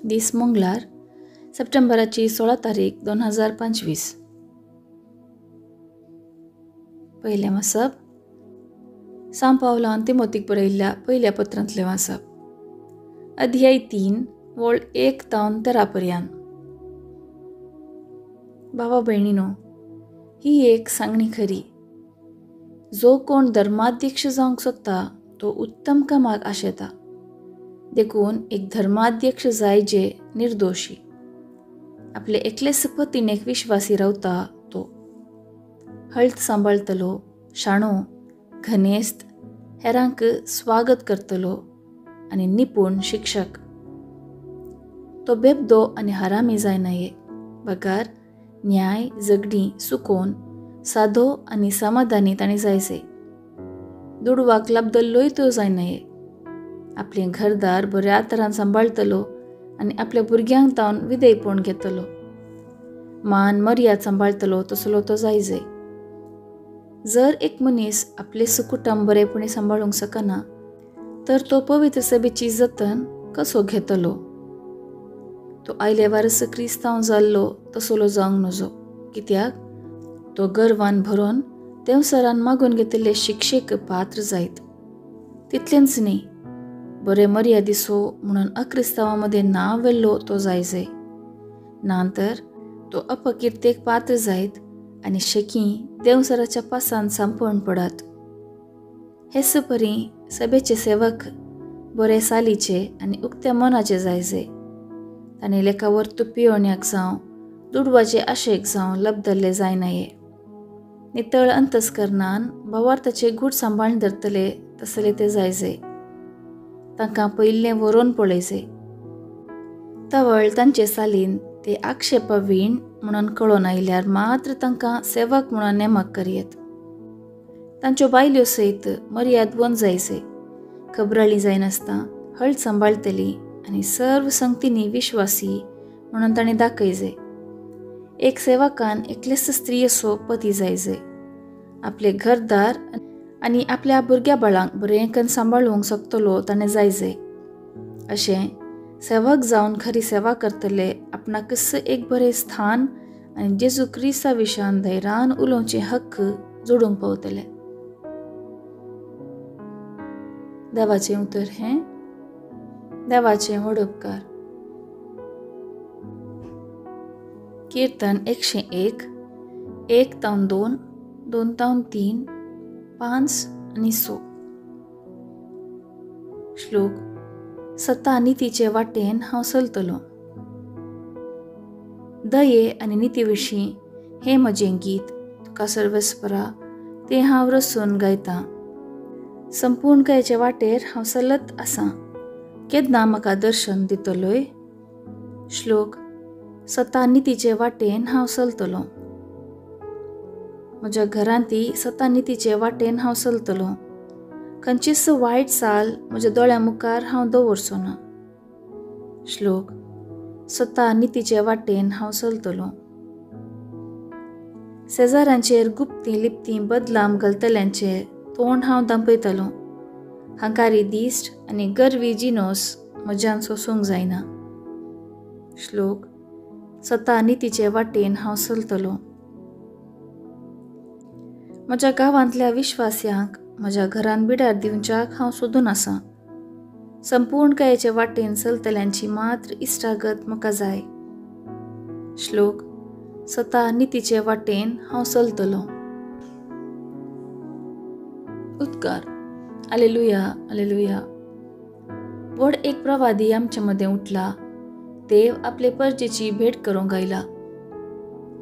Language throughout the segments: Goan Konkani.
दीस मंगळार, सप्टेंबराची 16 तारीख 2025. पयलें वाचप सांव पावलान तिमोतीक बरयल्ल्या पयल्या पत्रांतलें वाचप, अध्याय 3 वळ 1 तावन 13 पर्यंत. भावा भयणीनो, ही एक सांगणी खरी, जो कोण धर्माध्यक्ष जावंक सोदता तो उत्तम कामाक आशेता. देखून एक धर्माध्यक्ष जाय जे निर्दोशी, आपले एकलेच पतीणेक विश्वासी रावता तो, हळद सांबाळतलो, शाणो, घनेस्त, हेरांक स्वागत करतलो आनी निपूण शिक्षक. तो बेबदो आनी हरामी जायना, बगार न्याय झगडीं सुकोवन सादो आनी समाधानी ताणें जायचे. दुडवाक लबदल्लोय तो जायना, आपलें घरदार बऱ्या तरान सांबाळतलो आनी आपल्या भुरग्यांक तावन विधेयपण घेतलो. मान मर्याद सांबाळतलो तसलो तो जायजे. जर एक मनीस आपलें कुटुंब बरेपणी सांबाळूंक शकना तर तो पवित्र सभेची जतन कसो घेतलो? तो आयले वारस क्रिस्तांव जाल्लो तसलो जावंक नजो, कित्याक तो गर्वान भरून देवसरान मागून घेतिल्ले शिक्षेक पात्र जायत. तितलेंच न्ही, बरे मर्यादिसो म्हणून अक्रिस्तांवा मदें नांव व्हेल्लो तो जायजे, ना तर तो अपकिर्तेक पात्र जायत आनी शेकी देवसराच्या पासान सांपण पडत. हेच परी सभेचे सेवक बरे सालीचे आनी उक्त्या मनाचे जायजे. ताणें लेखावर पियोण्याक जावं दुडवाचे आशेक जावं लबदल्ले जायना. नितळ अंतस्करणान भावार्थाचे गूट सांबाळून धरतले तसले ते जायजे. तांकां पयिल्लें व्हरोवन पळयचे, तवळ तांचे सालीन ते आक्षेपा वीण म्हणून कळोन आयल्यार मात्र तांकां सेवक म्हणून नेमक करयेत. तांच्यो बायल्यो सयत मर्याद वन जायचे, खबराळी जायनासतना हळद सांबाळतली आनी सर्व संगतींनी विश्वासी म्हणून ताणें दाखयजे. एक सेवकान एकलेच स्त्रीयसो पती जायजे, आपले घरदार आनी आपल्या भुरग्या बाळांक बरें करून सांबाळूंक शकतलो ताणें जायजे. अशें सेवक जावन खरी सेवा करतले आपणाकच एक बरें स्थान आनी जेजू क्रिस्ता विशान धैर्यान उलोवचे हक्क जोडूंक पावतले. देवाचें उतर हें देवाचें व्हड उपकार. कीर्तन 101, 1 तावन 2, 2 तावन 3, 5 आनी 6. श्लोक सता नितीचे वाटेन हांव चलतलो. दये आनी निती विशीं हें म्हजें गीत तुका सर्वेस्परा, तें हांव रसून गायतां. संपूर्णकायेचे वाटेर हांव चलत आसां, केन्ना म्हाका दर्शन दितलोय? श्लोक सता नितीचे वाटेन हांव चलतलो. म्हज्या घरांती सता नितीचे वाटेन हांव चलतलो. खंयचीच वायट चाल म्हज्या दोळ्यां मुखार हांव दवरचो ना. श्लोक सता नितीचे वाटेन हांव चलतलो. शेजाऱ्यांचेर गुप्ती लिप्ती बदलाम घालतल्यांचे तोंड हांव दांपयतलो. हंकारी दिश्ट आनी गर्वी जिनोस म्हज्यान सोसूंक जायना. श्लोक सता नितीचे वाटेन हांव चलतलो. म्हज्या गांवांतल्या विश्वास्यांक म्हज्या घरान बिडार दिवच्याक हांव सोदून आसां. संपूर्णकायेचे वाटेन चलतल्यांची मात्र इश्टागत म्हाका जाय. श्लोक सता नितीचे वाटेन हांव चलतलो. उद्गार आलेलुया आलेलुया. व्हड एक प्रवादी आमचे मदें उठला, देव आपले परजेची भेट करूंक आयला.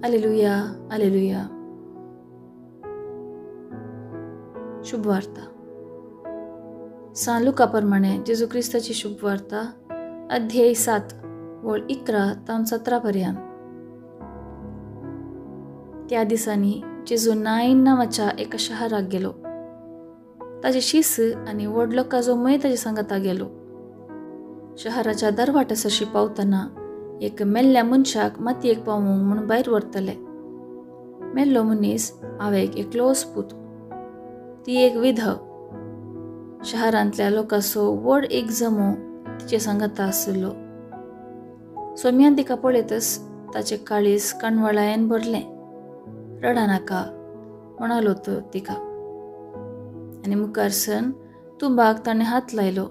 आलेलुया आलेलुया. शुभवार्ता सांव लुका प्रमाणे जेजू क्रिस्ताची शुभवार्ता, अध्याय 7 वळ 11 तावन 17 पर्यंत. त्या दिसांनी जेजू नायन नांवाच्या एका शहराक गेलो. ताजे शीस आनी व्हड लोकांचो मय ताजे सांगाता गेलो. शहराच्या दरवाट्या सरशी पावतना एक मेल्ल्या मनशाक मातयेक पावूंक म्हूण भायर व्हरतले. मेल्लो मनीस आवयक एकलोच पूत, ती एक विधव. शहरांतल्या लोकांचो व्हड एक जमो तिचे सांगाता आशिल्लो. सोम्यान तिका पळयतच ताचें काळीज कणवळायेन भरलें. रडा नाका म्हणालो तो तिका आनी मुखार सन तुंबाक ताणें हात लायलो.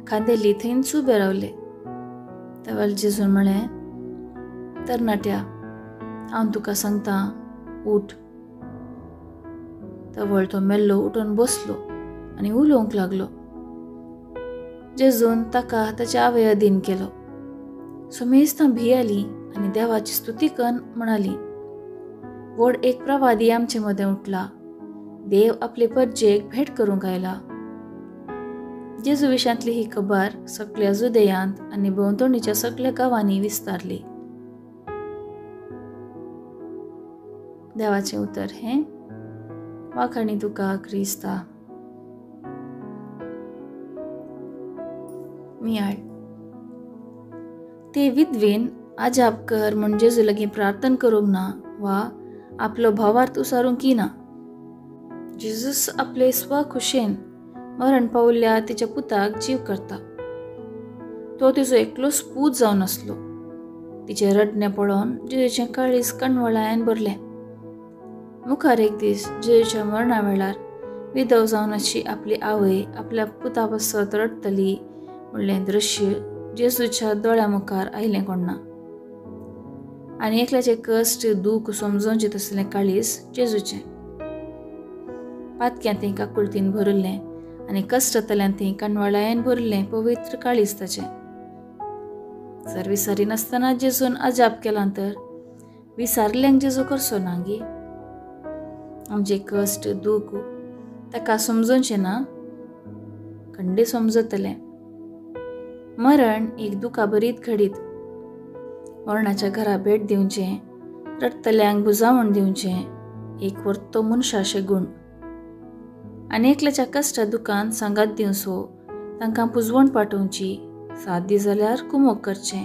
खांदेली थंयच उबे रावले. तवल जेजून म्हळें, तरणाट्या, हांव तुका सांगता, उठ. तवळ तो मेल्लो उठून बसलो आनी उलोवंक लागलो. जेजून ताका ताच्या आवय अधीन केलो. समेस्तां भियेली आनी देवाची स्तुती करून म्हणाली, व्हड एक प्रवादी आमचे मदें उठला. देव आपले परजेक भेट करूंक आयला. जेजू विशांतली ही खबर सगळ्या जुदेयांत आनी भोंवतणीच्या सगळ्या गांवांनी विस्तारली. देवाचें उतर हें. वाखाणी तुका क्रिस्ता. नियाळ. ते विधवेन आजाप कर म्हूण जेजू लागीं प्रार्थन करूंक ना वा आपलो भावार्थ उसारूंक ना. जेजूस आपले स्वखुशेन मरण पावल्ल्या तिच्या पुताक जीव करता. तो तिचो एकलोच पूत जावन आसलो. तिचें रडणें पळोवन जेजूचें काळीज कणवळायेन भरलें. मुखार एक दीस जेजूच्या मरणा वेळार विधव जावन अशी आपली आवय आपल्या पुता पासत रडटली म्हणलें दृश्य जेजूच्या दोळ्या मुखार आयलें कोण ना. आनी एकल्याचें कश्ट दूख समजोवचें तसलें काळीज जेजूचें. पातक्यां थंय काकुळतीन भरिल्लें आनी कश्टांतल्यान थंय कणवळायेन भरिल्लें पवित्र काळीज ताचें. जर विसारी नासतना जेजून अजाप केलां तर विसारल्यांक जेजू करचो ना गी? आमचें कश्ट दूख ताका समजोवचें ना? खंडे समजतलें. मरण एक दुखाभरीत घडीत. मरणाच्या घरा भेट दिवचें, रडटल्यांक भुजावण दिवचें एक वर्तो मनशाचे गूण. आनी एकल्याच्या कश्टा दुखान सांगात दिवचो, तांकां पुजवण पाठोवची, साथ दी जाल्यार कुमोक करचें,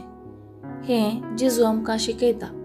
हें जेजू आमकां शिकयता.